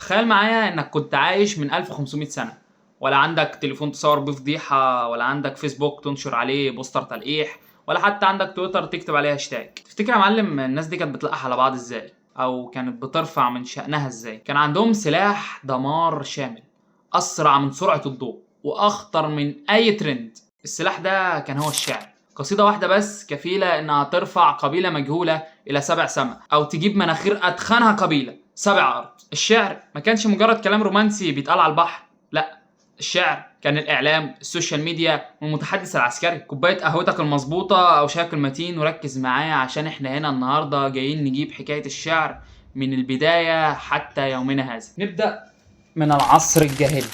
تخيل معايا انك كنت عايش من 1500 سنة، ولا عندك تليفون تصور بيه فضيحة، ولا عندك فيسبوك تنشر عليه بوستر تلقيح، ولا حتى عندك تويتر تكتب عليه هاشتاج. تفتكر يا معلم الناس دي كانت بتلقح على بعض ازاي؟ او كانت بترفع من شأنها ازاي؟ كان عندهم سلاح دمار شامل، اسرع من سرعة الضوء واخطر من اي ترند. السلاح ده كان هو الشعر. قصيدة واحدة بس كفيلة انها ترفع قبيلة مجهولة الى 7 سما، او تجيب مناخير اتخنها قبيلة 7 ارض. الشعر ما كانش مجرد كلام رومانسي بيتقال على البحر، لا، الشعر كان الاعلام، ال social media، والمتحدث العسكري. كوباية قهوتك المظبوطة او شايك المتين، وركز معايا عشان احنا هنا النهاردة جايين نجيب حكاية الشعر من البداية حتى يومنا هذا. نبدأ من العصر الجاهلي.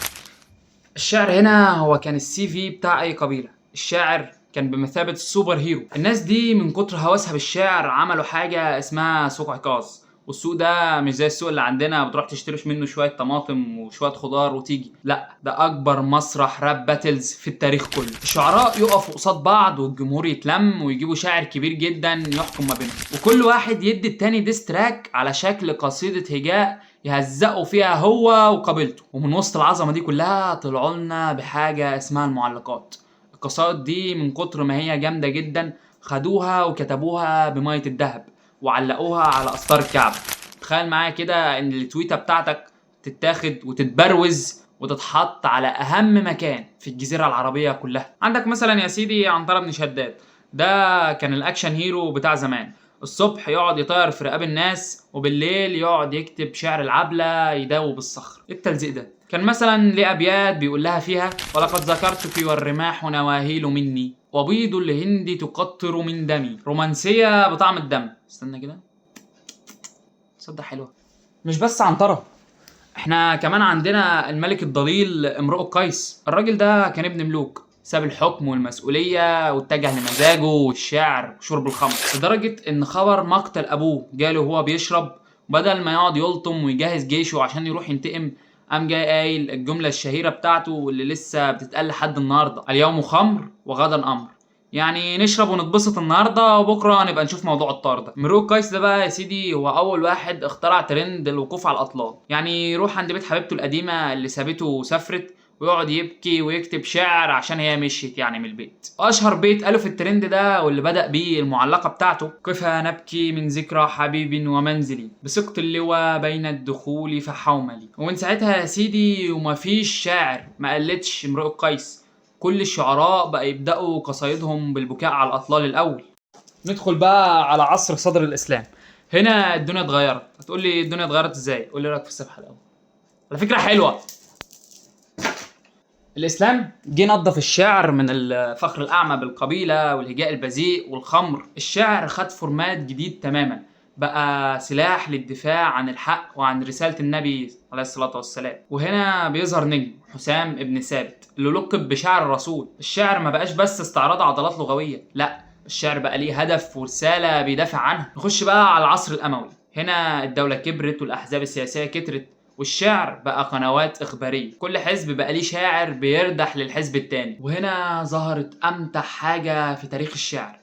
الشعر هنا هو كان ال CV بتاع اي قبيلة. الشاعر كان بمثابة ال super hero. الناس دي من كتر هوسها بالشعر عملوا حاجة اسمها سوق عكاظ، والسوق ده مش زي السوق اللي عندنا بتروح تشتري منه شوية طماطم وشوية خضار وتيجي، لا، ده أكبر مسرح rap battles في التاريخ كله. الشعراء يقفوا قصاد بعض والجمهور يتلم ويجيبوا شاعر كبير جدا يحكم ما بينهم، وكل واحد يدي التاني diss track على شكل قصيدة هجاء يهزقوا فيها هو وقبيلته. ومن وسط العظمة دي كلها طلعوا لنا بحاجة اسمها المعلقات. القصائد دي من كتر ما هي جامدة جدا خدوها وكتبوها بمية الذهب وعلقوها على أستار الكعبة. تخيل معايا كده ان التويتة بتاعتك تتاخد وتتبروز وتتحط على اهم مكان في الجزيرة العربية كلها. عندك مثلا يا سيدي عنترة بن شداد، ده كان ال action hero بتاع زمان. الصبح يقعد يطير في رقاب الناس، وبالليل يقعد يكتب شعر العبلة يداوب الصخر. ايه التلزيق ده؟ كان مثلا ليه ابيات بيقول لها فيها: ولقد ذكرتك والرماح نواهيل مني، وبيض الهند تقطر من دمي. رومانسية بطعم الدم. استنى كده، تصدق حلوة. مش بس عنترة، احنا كمان عندنا الملك الضليل امرؤ القيس. الراجل ده كان ابن ملوك، ساب الحكم والمسؤولية واتجه لمزاجه والشعر وشرب الخمر، لدرجة ان خبر مقتل ابوه جاله وهو بيشرب، بدل ما يقعد يلطم ويجهز جيشه عشان يروح ينتقم، قام جاي قايل الجملة الشهيرة بتاعته اللي لسه بتتقال لحد النهاردة: اليوم خمر وغدا أمر. يعني نشرب ونتبسط النهارده وبكره نبقى نشوف موضوع الطار ده. امرؤ القيس ده بقى يا سيدي هو اول واحد اخترع ترند الوقوف على الاطلال. يعني يروح عند بيت حبيبته القديمة اللي سابته وسافرت ويقعد يبكي ويكتب شعر عشان هي مشيت يعني من البيت. اشهر بيت قاله في الترند ده واللي بدأ بيه المعلقة بتاعته: قفا نبكي من ذكرى حبيب ومنزلي، بسقط اللواء بين الدخول فحوملي. ومن ساعتها يا سيدي ومفيش شاعر ما قلتش امرؤ القيس. كل الشعراء بقى يبدأوا قصايدهم بالبكاء على الأطلال الأول. ندخل بقى على عصر صدر الإسلام. هنا الدنيا اتغيرت. هتقول لي الدنيا اتغيرت ازاي؟ قول لي رأيك في الصفحة الأول. على فكرة حلوة. الإسلام جه نظف الشعر من الفخر الأعمى بالقبيلة والهجاء البذيء والخمر. الشعر خد format جديد تماما، بقى سلاح للدفاع عن الحق وعن رسالة النبي عليه الصلاة والسلام. وهنا بيظهر نجم حسام ابن ثابت اللي لقب بشعر الرسول. الشعر ما بقاش بس استعراض عضلات لغوية، لا، الشعر بقى ليه هدف ورسالة بيدافع عنها. نخش بقى على العصر الأموي. هنا الدولة كبرت والأحزاب السياسية كترت، والشعر بقى قنوات إخبارية، كل حزب بقى ليه شاعر بيردح للحزب التاني. وهنا ظهرت أمتع حاجة في تاريخ الشعر،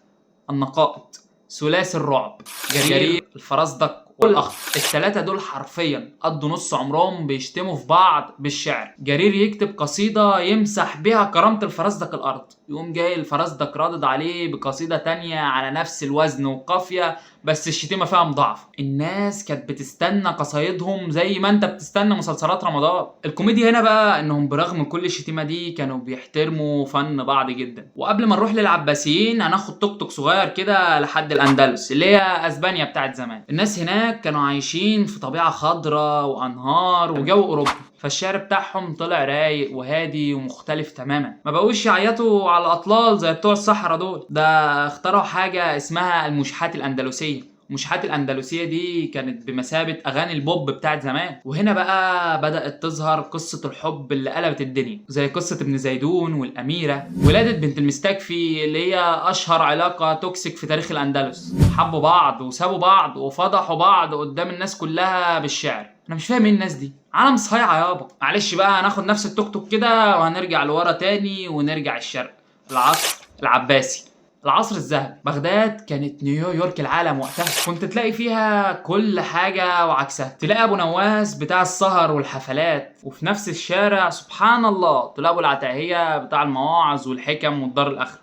النقائد، ثلاثي الرعب، جرير، الفرزدق، والأخطل. الثلاثة دول حرفيا قضوا نص عمرهم بيشتموا في بعض بالشعر. جرير يكتب قصيدة يمسح بيها كرامة الفرزدق الأرض، يقوم جاي الفرزدق رادد عليه بقصيدة تانية على نفس الوزن والقافية، بس الشتيمة فيها مضاعفة. الناس كانت بتستنى قصايدهم زي ما انت بتستنى مسلسلات رمضان. الكوميديا هنا بقى انهم برغم كل الشتيمة دي كانوا بيحترموا فن بعض جدا. وقبل ما نروح للعباسيين هناخد توك توك صغير كده لحد الاندلس اللي هي اسبانيا بتاعت زمان. الناس هناك كانوا عايشين في طبيعة خضراء وانهار وجو اوروبي، فالشعر بتاعهم طلع رايق وهادي ومختلف تماما. ما بقوش يعيطوا على الاطلال زي بتوع الصحراء دول، ده اخترعوا حاجة اسمها المشحات الاندلسية. المشحات الاندلسية دي كانت بمثابة اغاني البوب بتاعت زمان. وهنا بقى بدأت تظهر قصة الحب اللي قلبت الدنيا، زي قصة ابن زيدون والأميرة، ولادة بنت المستكفي اللي هي اشهر علاقة toxic في تاريخ الاندلس. حبوا بعض وسابوا بعض وفضحوا بعض قدام الناس كلها بالشعر. انا مش فاهم ايه الناس دي، عالم صايعه يابا. معلش بقى هناخد نفس التوك توك كده وهنرجع لورا تاني ونرجع الشرق، العصر العباسي. العصر الذهبي. بغداد كانت نيويورك العالم وقتها، كنت تلاقي فيها كل حاجة وعكسها. تلاقي ابو نواس بتاع السهر والحفلات، وفي نفس الشارع سبحان الله تلاقي ابو العتاهية بتاع المواعظ والحكم والدار الاخرة.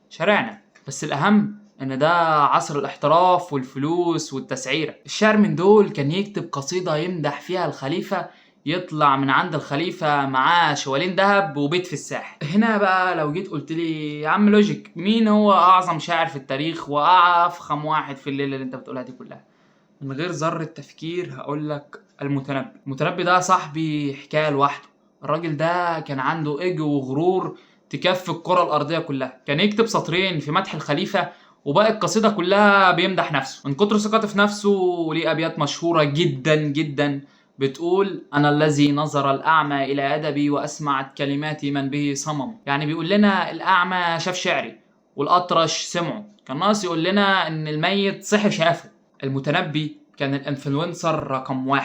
شارعنا. بس الاهم ان ده عصر الاحتراف والفلوس والتسعيرة. الشاعر من دول كان يكتب قصيدة يمدح فيها الخليفة، يطلع من عند الخليفة معاه شوالين ذهب وبيت في الساحل. هنا بقى لو جيت قلت لي يا عم لوجيك، مين هو اعظم شاعر في التاريخ وافخم واحد في الليلة اللي انت بتقولها دي كلها؟ من غير ذرة تفكير هقولك المتنبي. المتنبي ده صاحبي حكاية لوحده. الراجل ده كان عنده ايجو وغرور تكفي الكرة الأرضية كلها. كان يكتب سطرين في مدح الخليفة وباقي القصيدة كلها بيمدح نفسه من كتر ثقته في نفسه. وليه أبيات مشهورة جدا جدا بتقول: أنا الذي نظر الأعمى إلى أدبي وأسمعت كلماتي من به صمم. يعني بيقول لنا الأعمى شاف شعري والأطرش سمعه، كان ناقص يقول لنا إن الميت صحي شافه. المتنبي كان ال influencer رقم 1،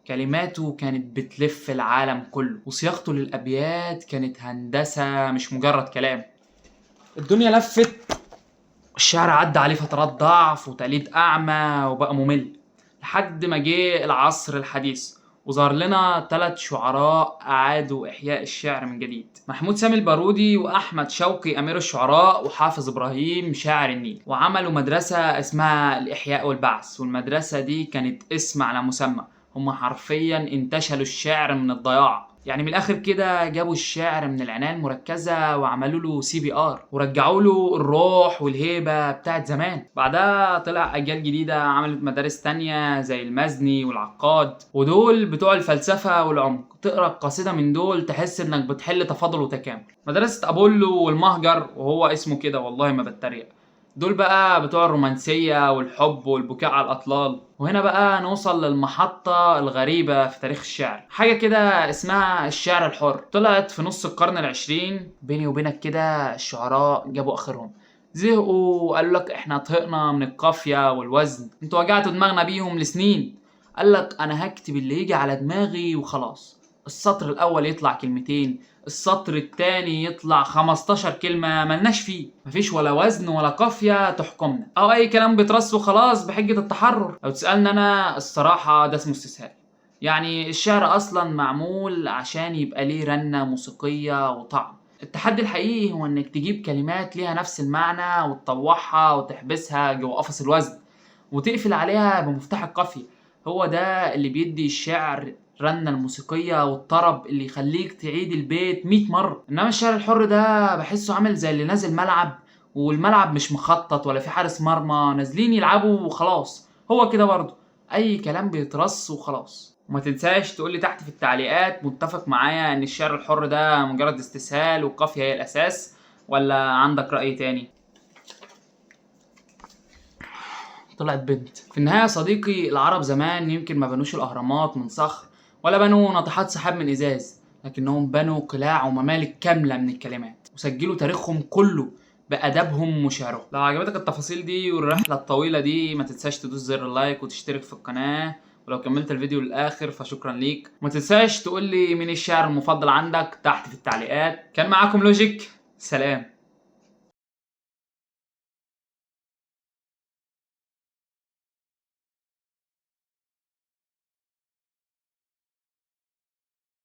كلماته كانت بتلف العالم كله، وصياغته للأبيات كانت هندسة مش مجرد كلام. الدنيا لفت، الشعر عدى عليه فترات ضعف وتقليد أعمى وبقى ممل، لحد ما جه العصر الحديث وظهر لنا 3 شعراء أعادوا إحياء الشعر من جديد: محمود سامي البارودي، وأحمد شوقي أمير الشعراء، وحافظ إبراهيم شاعر النيل. وعملوا مدرسة اسمها الإحياء والبعث، والمدرسة دي كانت اسم على مسمى. هم حرفيا انتشلوا الشعر من الضياع. يعني من الآخر كده جابوا الشعر من العناية المركزة وعملوا له CPR ورجعوا له الروح والهيبة بتاعت زمان. بعدها طلع أجيال جديدة عملت مدارس تانية زي المزني والعقاد، ودول بتوع الفلسفة والعمق. تقرأ القصيدة من دول تحس إنك بتحل تفاضل وتكامل. مدرسة أبولو والمهجر، وهو اسمه كده والله ما بتريق، دول بقى بتوع الرومانسية والحب والبكاء على الأطلال. وهنا بقى نوصل للمحطة الغريبة في تاريخ الشعر، حاجة كده اسمها الشعر الحر، طلعت في نص القرن العشرين. بيني وبينك كده الشعراء جابوا آخرهم، زهقوا وقالوا لك احنا طهقنا من القافية والوزن، انتوا وجعتوا دماغنا بيهم لسنين. قال لك انا هكتب اللي يجي على دماغي وخلاص. السطر الاول يطلع كلمتين، السطر التاني يطلع 15 كلمة، ملناش فيه، مفيش ولا وزن ولا قافية تحكمنا او اي كلام بيترص وخلاص بحجة التحرر. لو تسألني انا الصراحة ده اسمه استسهال. يعني الشعر اصلا معمول عشان يبقى ليه رنة موسيقية وطعم. التحدي الحقيقي هو انك تجيب كلمات ليها نفس المعنى وتطوعها وتحبسها جوه قفص الوزن وتقفل عليها بمفتاح القافية. هو ده اللي بيدي الشعر رنة الموسيقية والطرب اللي يخليك تعيد البيت 100 مرة. انما الشعر الحر ده بحسه عامل زي اللي نازل ملعب والملعب مش مخطط ولا في حارس مرمى، نازلين يلعبوا وخلاص. هو كده برضه اي كلام بيترص وخلاص. وما تنساش تقولي تحت في التعليقات متفق معايا ان الشعر الحر ده مجرد استسهال والقافية هي الاساس، ولا عندك رأي تاني؟ طلعت بنت. في النهاية يا صديقي، العرب زمان يمكن ما بنوش الاهرامات من صخر ولا بنوا ناطحات سحاب من ازاز، لكنهم بنوا قلاع وممالك كاملة من الكلمات وسجلوا تاريخهم كله بأدبهم وشعرهم. لو عجبتك التفاصيل دي والرحلة الطويلة دي ما تنساش تدوس زر اللايك وتشترك في القناة، ولو كملت الفيديو للآخر فشكرا ليك. وما تنساش تقول لي مين الشاعر المفضل عندك تحت في التعليقات. كان معاكم لوجيك، سلام.